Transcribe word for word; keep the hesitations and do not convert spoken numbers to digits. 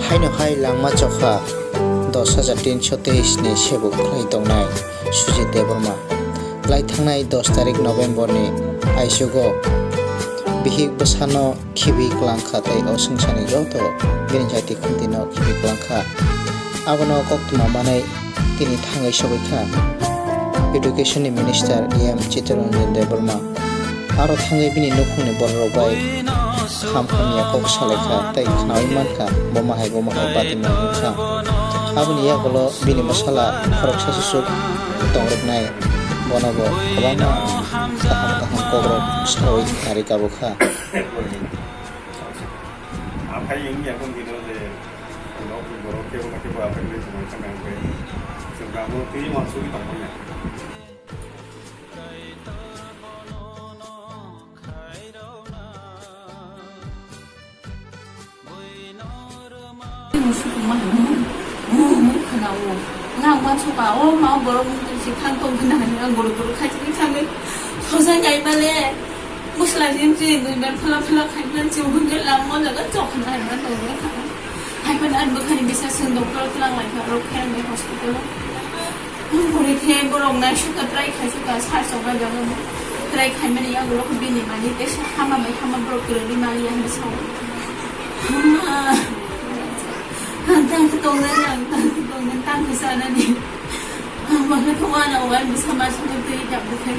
Haino hai langma chokha dos hajar tinso teis ni sebuk khlai tongnai Sujit Debbarma. Lai thangnai dos tarik November ni aichugo bihik bwsano khibi kwlangkha tei o swngcharni joto bini jati khuntino khibi kwlangkha. Abono koktwma manwi tini thangwi sogwikha Education ni Minister E M Chittaranjan Debbarma. Aro thangwi bini nukhungni bororok bai ham hamya kok salaikha tei khnaui mankha bo mahai bo mahai batimung wngkha. Aboni yagulo bini bwsala khoroksa susuk tongrwknai, bonobo kwbangma kaham kaham kokrok saui narwi kabukha. Aphai wngya khe wngkhe no je, borok, borok kebo na kebo aphai wngwi tongmani kha nang khe. Chwng khe abo twi uansugwi tongmani. Khana o. Nang ma chuka o ma borok mung si khang tong khna hani ang borok borok khai khai thangwi. Sosa ngai bale. Musla jin jin dun ben phala phala khai man si hun je lam mo jaga chok khna hai man tong khana. Hai pan an bukhani bisa sung doctor tlang lai kha rok khai ang hospital. Ang bori the borok nai suka try khai suka sar chok bai jaga mo. Try khai mani ang borok bini mani te sa hama bai hama borok kwrwi mani ang sao. Hama. Ang tang khe tongna ang tang khe tongna tang khe sanani. Ang ma khe tongna ang bisa ma suka twi jak bukhai.